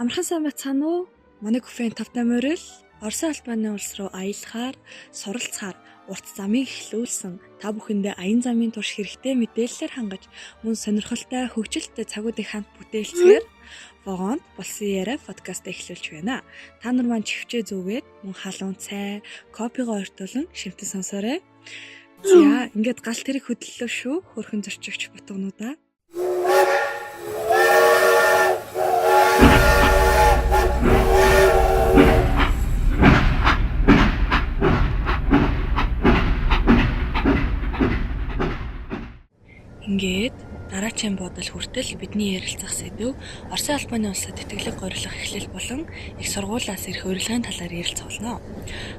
Амархан сайн байцгаана уу? Манай кофеин тавтай морил Оросын албаны улс руу аялахаар, суралцахаар урт замыг эхлүүлсэн та бүхэндээ аян замын турш хэрэгтэй мэдээллээр хангаж мөн сонирхолтой хөгжилтэй цагуудыг хамт бүтээлцгээр вагонд болсон яриа подкаст эхлүүлж байна. Та нар маань чивчээ зүгээд мөн халуун цай, кофегоо ортуулан шимтэн сонсоорой. За, ингээд галт тэрэг хөдлөлөө шүү. Хөрхэн зорчигч бутгнуудаа. Ингээд дараачийн буудал хүртэл бидний ярилцах сэдэв Оросын албаны улсад тэтгэлэг горилох эхлэл болон их сургуулиас ирэх урилгын талаар ярилцах болно.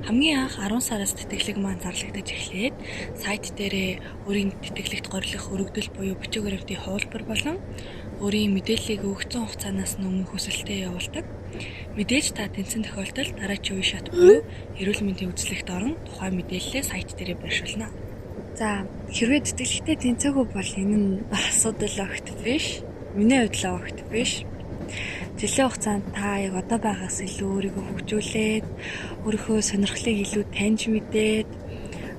Хамгийн анх 10 сараас тэтгэлэг маань зарлагдаж эхлээд сайт дээрээ өөрийн тэтгэлэгт горилох өргөдөл буюу бичиг баримтын хуулбар болон өөрийн мэдээллийг өгсөн хугацаанаас өмнө хүсэлтээ явуулдаг. Мэдээж та тэнцэн тохиолдолд дараачийн үе шат буюу эрүүл мэндийн үзлэгт орон тухайн мэдээллээ сайт дээрээ байршуулна. За, хэрвээ тэтгэлэгтэй тэнцээгүй бол энэ нь асуудал огт биш. Миний хувьд л огт биш. Жилийн хугацаанд та яг одоо байгаас илүү өөрийгөө хөгжүүлээд, өөрийнхөө сонирхлыг илүү таньж мэдээд,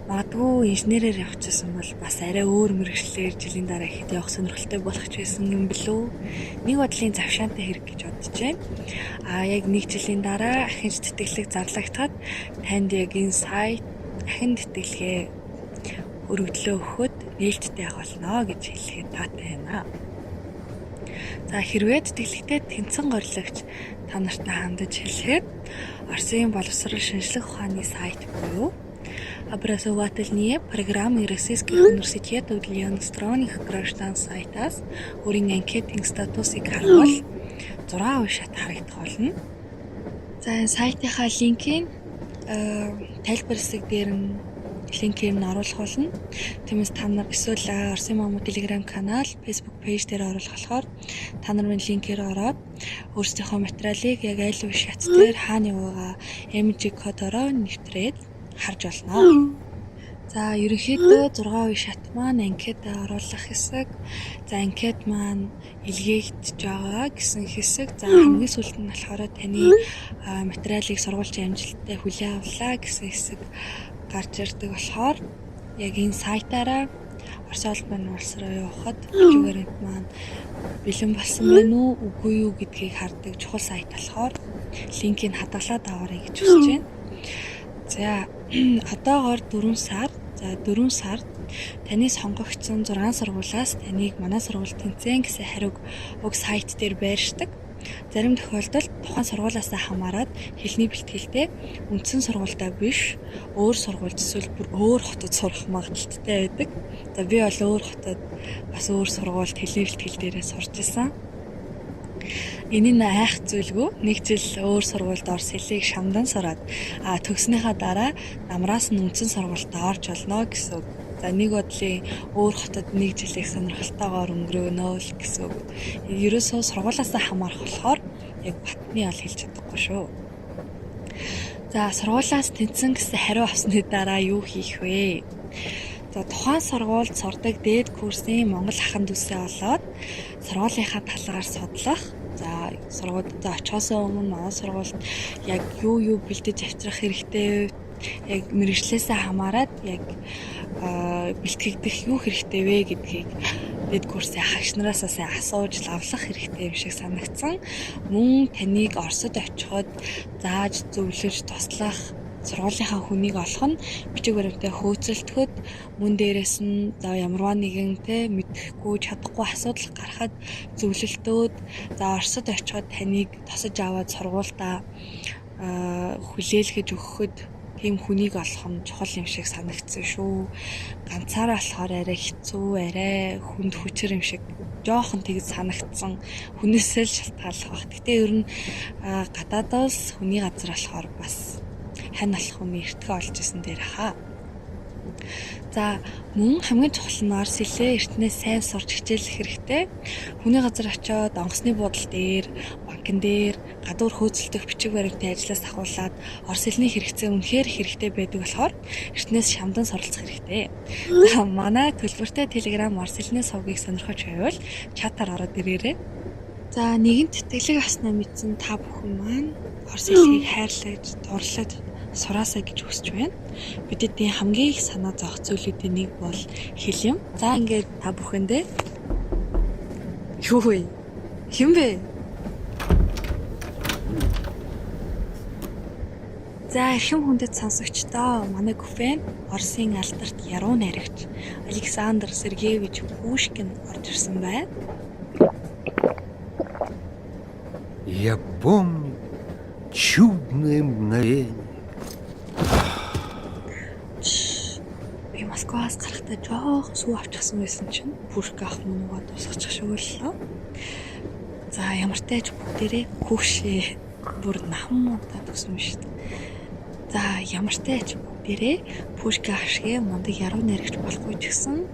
магадгүй инженерээр явчихсан бол бас арай өөр мэргэжлээр жилийн дараа ихэд явах сонирхолтой болох ч байсан юм билүү. Нэг бодлын завшаантай хэрэг гэж бодож байна. А яг нэг жилийн дараа ахин тэтгэлэг зарлагдахад танд яг энэ сайт ахин тэтгэлгээ өргөдлөө өгөхөд нээлттэй явах болно гэж хэлэхэд таатай байна. За, хэрвээ тэтгэлэгтэй тэнцэн горилогч та нартай хандаж хэлэхэд Оросын боловсрол шинжлэх ухааны сайт буюу Образовательные программы Российских университетов для иностранных граждан сайтаас өөрийн анкетын статусыг харвал 6 үе шат харагдах болно. За, энэ сайтынхаа линкийг тайлбар хэсэг дээр нь линкээр нь оруулах болно. Тиймээс та нар эсвэл Оросын Маму Telegram канал, Facebook page дээр оруулах болохоор та нар минь линкээр ороод өөрсдийнхөө материалыг яг аль үе шат дээр хаана яваагаа MG кодороо нэвтрээд харж болно. За, ерөнхийдөө 6 үе шат маань анкет оруулах хэсэг, за анкет маань илгээгдэж байгаа гэсэн хэсэг, за хамгийн сүүлд нь болохоор таны материалыг сургуулийн амжилттай хүлээн авлаа гэсэн хэсэг гарч ирдэг болохоор яг энэ сайтаараа Оросын албаны улс руу явхад бичиг баримт маань бэлэн болсон байна уу, үгүй юу гэдгийг хардаг чухал сайт болохоор линкийг хадгалаад аваарай гэж хүсэж байна. За, одоогоор 4 сар, за 4 сард таны сонгогдсон 6 сургуулиас таныг манай сургууль тэнцэн гэсэн хариуг уг сайт дээр байршдаг. Зарим тохиолдолд тухайн сургуулиасаа хамаарат хэлний бэлтгэлтэй үндсэн сургуультай биш өөр сургуульд эсвэл бүр өөр хотод сурах магадлалтай байдаг. За, би бол өөр хотод бас өөр сургуульд хэлний бэлтгэл дээрээ сурч исэн. Энэ нь айх зүйлгүй. Нэг жил өөр сургуульд орс хэлийг шамдан сураад төгснөхийн дараа намраас нь үндсэн сургуульд орж болно гэсэн үг. За, нэг бодлын өөр хотод нэг жилийг сонирхолтойгоор өнгөрөөнө л гэсэн үг. Ерөөсөө сургуулиасаа хамаарах болохоор яг батны ол хэлж чадахгүй шүү. За, сургуулиас тэнцэн гэсэн хариу авсны дараа юу хийх вэ? За, тухайн сургуульд сурдаг дээд курсын монгол ахын дүүсээ олоод сургуулийнхаа талаар судлах. За, сургуульд очихоос өмнө манай сургуульд яг юу юу бэлдэж авчрах хэрэгтэй вэ? Яг мэргэжлээсээ хамаарат яг бэлтгэгдэх юу хэрэгтэй вэ гэдгийг дээд курсын хагш нараасаа сайн асууж лавлах хэрэгтэй юм шиг санагдсан. Мөн таныг Оросд очиход зааж зөвлөж туслах сургуулийнхаа хүнийг олох нь бичиг баримтаа хөөцөлдөхөд мөн дээрээс нь за ямарваа нэгэн те мэдэхгүй чадахгүй асуудал гарахад зөвлөлтөөд, за Оросд очиход таныг тосож аваад сургуульдаа хүлээлгэж өгөхөд тийм хүнийг олох нь чухал юм шиг санагдсан шүү. Ганцаараа болохоор арай хэцүү, арай хүнд хүчээр юм шиг жоохон тэгж санагдсан. Хүнээсээ л шалтгааллах байх. Гэтэ ер нь гадаадаас хүний газар болохоор бас хань болох хүний эртгээ олж исэн дээр хаа. За, мөн хамгийн чухал нь орос хэлээ эртнээс сайн сурч хичээлэх хэрэгтэй. Хүний газар очиод онгоцны буудал дээр, банкн дээр гадуур хөөцөлдөх бичиг баримтын ажлаас ахуулаад орос хэлний хэрэгцээ үнэхээр хэрэгтэй байдаг болохоор эртнээс шамдан суралцах хэрэгтэй. За, манай төлбөртэй Telegram орос хэлний сувгийг сонирхож байвал чатаар ороод ирээрэй. За нэгэнт тэтгэлэг авснаа мэдсэн та бүхэн маань Орос хэлийг хайрлаж, дурлаж сураасай гэж хүсэж байна. Бидний хамгийн их санаа зовох зүйлүүдийн нэг бол хэл юм. За ингээд та бүхэндээ юу вэ? Хэн бэ? За эрхэм хүндэт сонсогчдоо, манай Гүфэн Оросын алдарт яруу найрагч Александр Сергеевич Пушкин орж ирсэн байна. Я помню чудное мгновение. Би Москваас гарахдаа жоохон сүү авчихсан байсан чинь Пушка ах мөнөөгөө дуусгачих шиг боллоо. За ямар ч бүгдээрээ хүүшээ бүр нам муудаад өгсөн шүү дээ. За ямар ч бүгдээрээ Пушка ах шиг мундаг яруу найрагч болохгүй ч гэсэн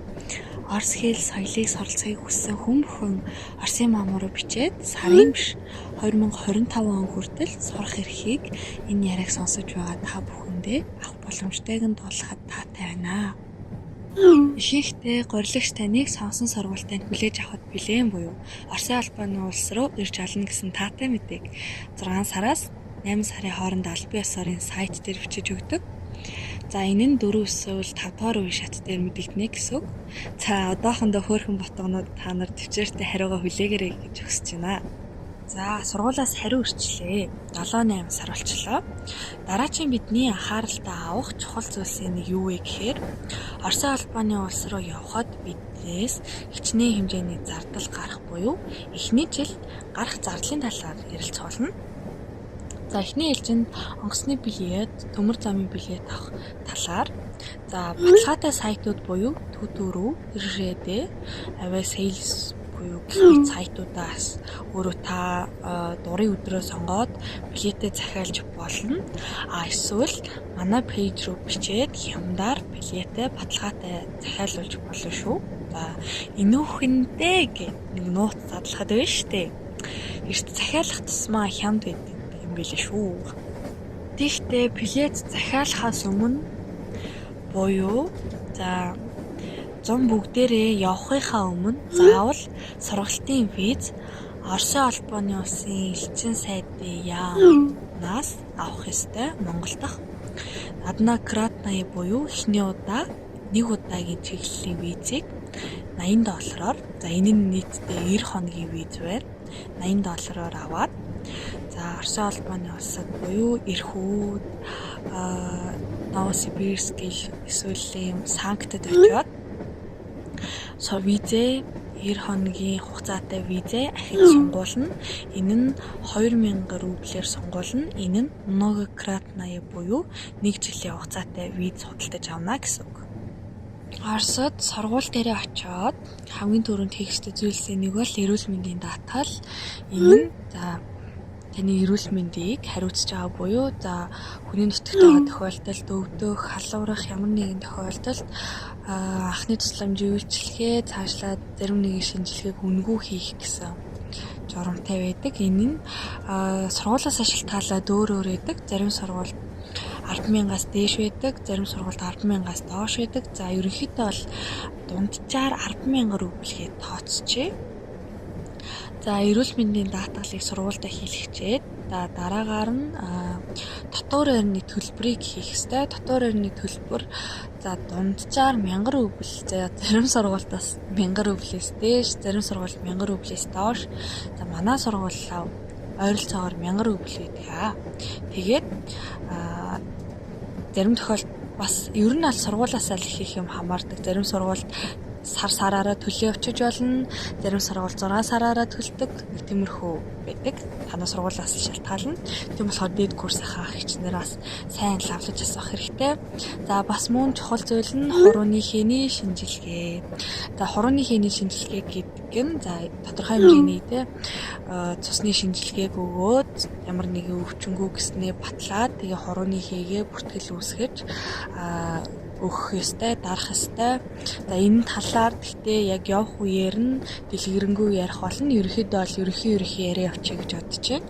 Орос хэл соёлыг суралцахыг хүссэн хүн бүхэн Оросын маам руу бичээд сарын биш 2025 он хүртэл сурах эрхийг энэ яриаг сонсож байгаа та бүхэндээ авах боломжтойг нь дуулахад таатай байна. Ихэнхдээ гурилэгч таныг сонгосон сургуультай нь хүлээж авахад бэлэн буюу Оросын холбооны улс руу ирж олно гэсэн таатай мэдээг 6 сараас 8 сарын хооронд албан ёсоор энэ сайт дээр бичиж өгдөг. За энэ нь 4 эсвэл 5 дугаар үеийн шат дээр мэдэгдэнэ гэсэн үг. За одоохондоо хөөрхөн ботгонууд та нар төвчээртэй хариугаа хүлээгээрэй гэж хүсэж байна. За сургуулиас хариу ирчлээ. 7-8 сар болчлоо. Дараачийн бидний анхааралтай авах чухал зүйлсийн нэг юу вэ гэхээр Оросын холбооны улс руу явхад биднээс хичнээн хэмжээний зардал гарах буюу эхний жил гарах зардлын талаар ярилцах болно. За эхний ээлжинд онгоцны билет, төмөр замын билет авах талаар за баталгаатай сайтууд буюу Төтөрүү, РЖД, Aviasales буюу гэх мэт сайтуудаас өөрөө та дурын өдрөө сонгоод билетээ захиалж болно. А эсвэл манай пэйж рүү бичээд хямдаар билетээ баталгаатай захиалуулж болно шүү. За энүүхэндээ гэх нэг нууц задлахад байна штэ. Эрт захиалах тусмаа хямд байдаг юм билээ шүү. Тэгэхдээ билет захиалахаас өмнө буюу за зун бүгдээрээ явахынхаа өмнө заавал сургалтын виз Оросын холбооны улсын элчин сайдын яамнаас авах ёстой. Монгол дахь однократная буюу эхний удаа нэг удаагийн чиглэлийн визийг $80 доллараар, за энэ нь нийтдээ 90 хоногийн виз байна. $80 доллараар аваад за Оросын холбооны улсад буюу Ирхүүд, Новосибирск эсвэл ийм Санктэд очиод визээ 90 хоногийн хугацаатай визээ ахиж сонгуулна. Энэ нь 2000 рублээр сонгуулна. Энэ нь многократная буюу нэг жилийн хугацаатай виз худалдаж авна гэсэн үг. Оросод сургууль дээрээ очиод хамгийн түрүүнд хийх ёстой зүйлсийн нэг бол эрүүл мэндийн даатгал. Энэ нь за таны эрүүл мэндийг хариуцж байгаа буюу за хүний нутагт байгаа тохиолдолд өвдөх, халуурах ямар нэгэн тохиолдолд анхны тусламжийн үйлчилгээ, цаашлаад зарим нэгэн шинжилгээг үнэгүй хийх гэсэн журамтай байдаг. Энэ нь сургуулиасаа шалтгаалаад өөр өөр байдаг. Зарим сургуульд 10,000-аас дээш байдаг, зарим сургуульд 10,000-аас доош байдаг. За ерөнхийдөө бол дунджаар 10,000 рубльгээ тооцжээ. За эрүүл мэндийн даатгалыг сургуульдаа хийлгэчээд дараагаар нь дотуур байрны төлбөрийг хийх ёстой. Дотуур байрны төлбөр за дунджаар 1000 рубль, за зарим сургуультаас 1000 рублээс дээш, зарим сургуульд 1000 рублээс доош. За манай сургуулиа ойролцоогоор 1000 рубль байдаг. Тэгээд зарим тохиолдолд бас ер нь аль сургуулиасаа л их их юм хамаардаг. Зарим сургуульд сар сараараа төлөө очиж болно. Зарим сургууль 6 сараараа төлдөг. Нэг тиймэрхүү байдаг. Танай сургуулиас шалтгаална. Тийм болохоор дээд курсынхаа эгч нараас сайн лавлаж асуух хэрэгтэй. За бас мөн чухал зүйл нь хурууны хээний шинжилгээ. За хурууны хээний шинжилгээ гэдэг нь за тодорхой хэмжээний цусны шинжилгээг өгөөд ямар нэгэн өвчнгүү гэснээ батлаад тэгээ хурууны хээгээ бүртгэл үүсгэж өгөх ёстой, дарах ёстой. За энэ талаар гэхдээ яг явах үеэр нь дэлгэрэнгүй ярих болно. Ерөнхийдөө бол ерөнхий яриа явчих гэж бодож байна.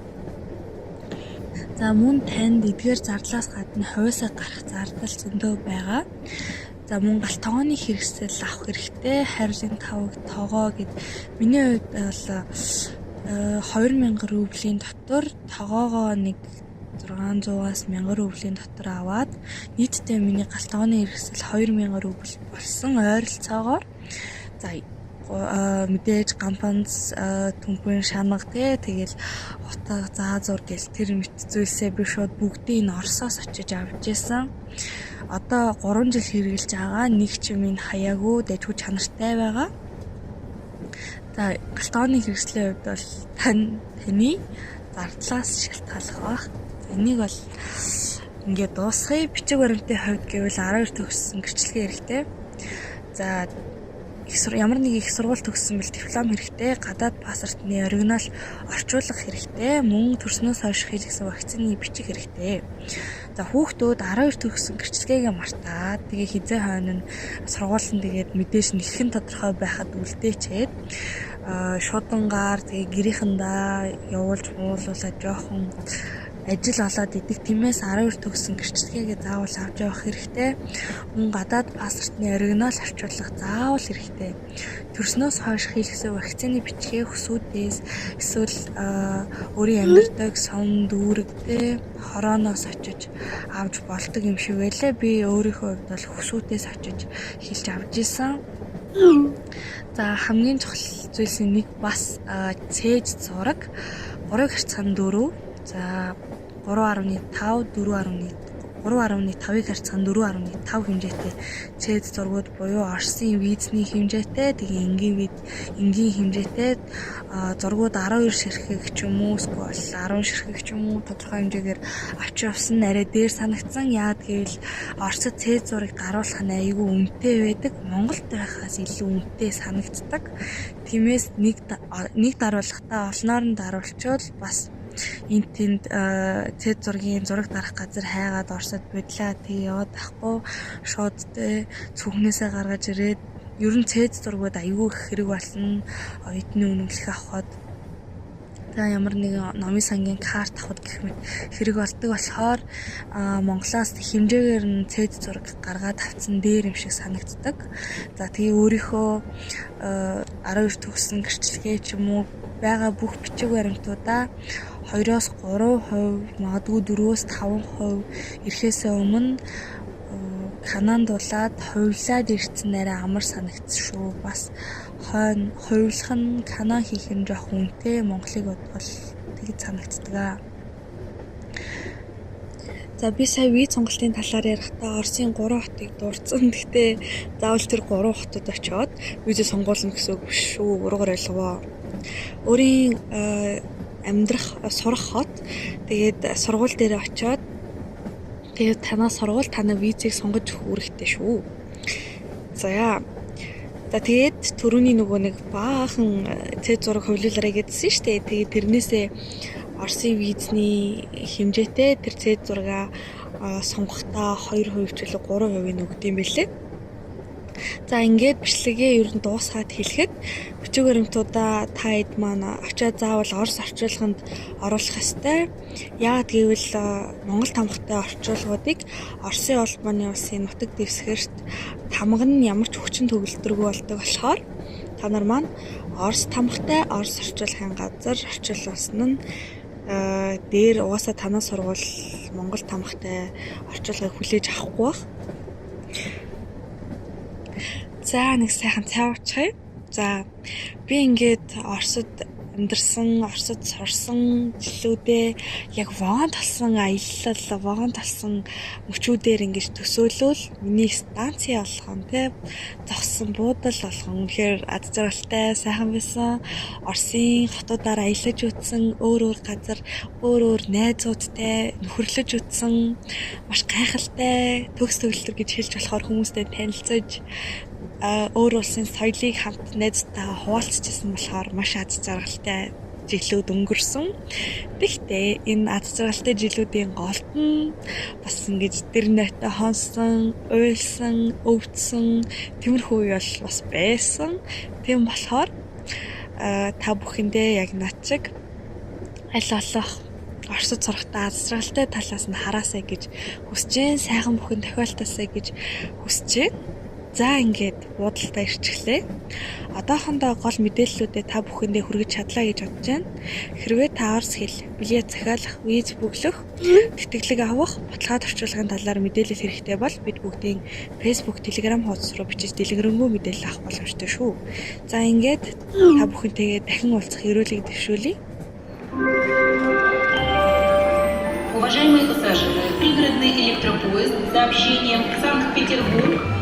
За мөн танд эдгээр зардлаас гадна хувиасаа гарах зардал зөндөө байгаа. За мөн гал тогооны хэрэгсэл авах хэрэгтэй, хайрлын тавг, тогоо гэд миний хувьд бол 2000 рублийн дотор тогоогоо нэг 600-аас 1000 рублийн дотор аваад нийтдээ миний гал тогооны хэрэгсэл 2000 рубль болсон ойролцоогоор. За мэдээж гампанц, түмхэн, шанга те тэгэл утга, заазуур гэл тэр мэт зүйлсээ би шууд бүгдийг нь Оросоос очиж авч исэн. Одоо 3 жил хэрэглэж байгаа. Нэг ч юм ин хаяагүй, дайггүй чанартай байгаа. За гал тогооны хэрэгслийн хувьд бол таны зардлаас шалтгааллах байх. За энийг бол ингээд дуусгая. Бичиг баримтын хувьд гэвэл 12 төгссөн гэрчлэгээ хэрэгтэй. За ямар нэг их сургууль төгссөн бэл диплом хэрэгтэй, гадаад паспортны оригинал орчуулга хэрэгтэй, мөн төрснөөс хойш хийлгэсэн вакцины бичиг хэрэгтэй. За хүүхдүүд 12 төгссөн гэрчлэгээгээ мартаад тэгээ хизээ хойно нь сургууль нь тэгээд мэдээж нэгхэн тодорхой байхад үлдээчээд шуудангаар тэгээ гэрийнхэндээ явуулж муулуулаад жоохон ажил олоод идэг. Тиймээс 12 төгссөн гэрчлэгээгээ заавал авч явах хэрэгтэй. Мөн гадаад паспортны оригинал орчуулга заавал хэрэгтэй. Төрснөөс хойш хийлгэсэн вакцины бичгээ хөсүүдээс эсвэл өөрийн амьдардаг сум дүүрэгтэй хорооноос очиж авч болдог юм шиг байлаа. Би өөрийнхөө хувьд бол хөсүүдээс очиж хийлж авч исэн. За хамгийн чухал зүйлсийн нэг бас цээж зураг 3 харьцан 4. За 3.5 3.5-ыг харьцан 4.5 хэмжээтэй цээд зургууд буюу Оросын визний хэмжээтэй, тэгээ энгийн виз энгийн хэмжээтэй зургууд 12 ширхэг ч юм уу эсвэл 10 ширхэг ч юм уу тодорхой хэмжээгээр авч явсан нь арай дээр санагдсан. Яагаад гэвэл Оросд цээд зургийг даруулах нь айгүй үнэтэй байдаг. Монголд байхаас илүү үнэтэй санагддаг. Тиймээс нэг даруулгатай олноор нь даруулчвал бас энд тэнд цэд зургийн зураг дарах газар хайгаад Оросод бодлаа тэг яваад байхгүй шууд тэ цүнхнээсээ гаргаж ирээд ер нь цэд зургууд айгүй их хэрэг болно. Оюутны үнэмлэх авахад за ямар нэгэн номын сангийн карт авахд гэх мэт хэрэг болдог болохоор Монголоос хэмжээгээр нь цэд зураг гаргаад авцсан дээр юм шиг санагддаг. За тэгээ өөрийнхөө 12 төгссөн гэрчлэгээ ч юм уу байгаа бүх бичиг баримтуудаа 2-оос 3%, магадгүй 4-өөс 5% ирэхээсээ өмнө Канадуулаад хувилаад ирсэн арай амар санагдсан шүү. Бас хойно хувилах нь Канад хийх нь жоох үнэтэй Монголыг бодвол тэгж санагддаг. За би сая виз сонголтын талаар ярихдаа Оросын 3 хотыг дурдсан. Гэхдээ заавал тэр 3 хотод очиод визээ сонгуулна гэсэн үг биш шүү. Буруугаар ойлгов. Өөрийн амьдрах, сурах хот тэгээд сургууль дээр очиод тэгээд танаа сургууль танаа визийг сонгож өгөх үүрэгтэй шүү. За За тэгээд түрүүний нөгөө нэг баахан цэд зураг хувилуулаарай гэдсэн шүү дээ. Тэгээд тэрнээсээ Оросын визний хэмжээтэй тэр цэд зургаа сонгохдоо 2% ч үлээ 3% нь өгд юм бэлээ. За ингээд бичлэгээ ер нь дуусгаад хэлэхэд бичиг баримтуудаа та хэд маань очиад заавал Орос орчуулганд оруулах ёстой. Яагаад гэвэл Монгол тамгатай орчуулгуудыг Оросын холбооны улсын нутаг дэвсгэрт тамга нь ямар ч хүчин төгөлдргүй болдог болохоор та нар маань Орос тамгатай Орос орчуулгын газар орчуулсан нь дээр угаасаа танаа сургууль Монгол тамгатай орчуулгыг хүлээж авахгүй байх. За нэг сайхан цай уучихъя. За би ингээд Оросд амьдарсан, Оросд сурсан жилүүдээ яг вагон талсан аялал, вагон талсан мөчүүдээр ингэж төсөөлвөл миний станцын болгон те зогссон буудал болгон үнэхээр аз жаргалтай сайхан байсан. Оросын хотуудаар аялаж үзсэн, өөр өөр газар, өөр өөр найзуудтай нөхөрлөж үзсэн, маш гайхалтай төгс төгөлдөр гэж хэлж болохоор хүмүүстэй танилцаж өөр улсын соёлыг хамт найзтайгаа хуваалцчихсан болохоор маш аз жаргалтай жилүүд өнгөрсөн. Тэгтээ энэ аз жаргалтай жилүүдийн голд нь бас ингэж дэр нойттой хонсон, уйлсан, өвдсөн тиймэрхүү үе бол бас байсан. Тийм болохоор та бүхэндээ яг над шиг аль болох Оросд сурахдаа аз жаргалтай талаас нь хараасай гэж хүсэж байна. Сайхан бүхэн тохиолдосой гэж хүсэж байна. За, ингээд буудалдаа ирчихлээ. Одоохондоо гол мэдээллүүдээ та бүхэндээ хүргэж чадлаа гэж бодож байна. Хэрвээ та орос хэл, билет захиалах, виз бөглөх, тэтгэлэг авах, баталгаа товчлуулгын талаар мэдээлэл хэрэгтэй бол бид бүгдийн Facebook, Telegram хуудас руу бичиж дэлгэрэнгүй мэдээлэл авах боломжтой шүү. За, ингээд та бүхэнтэйгээ дахин уулзах ерөөлийг дэвшүүлье. Уважаемые пассажиры, пригородный электропоезд с сообщением Санкт-Петербург.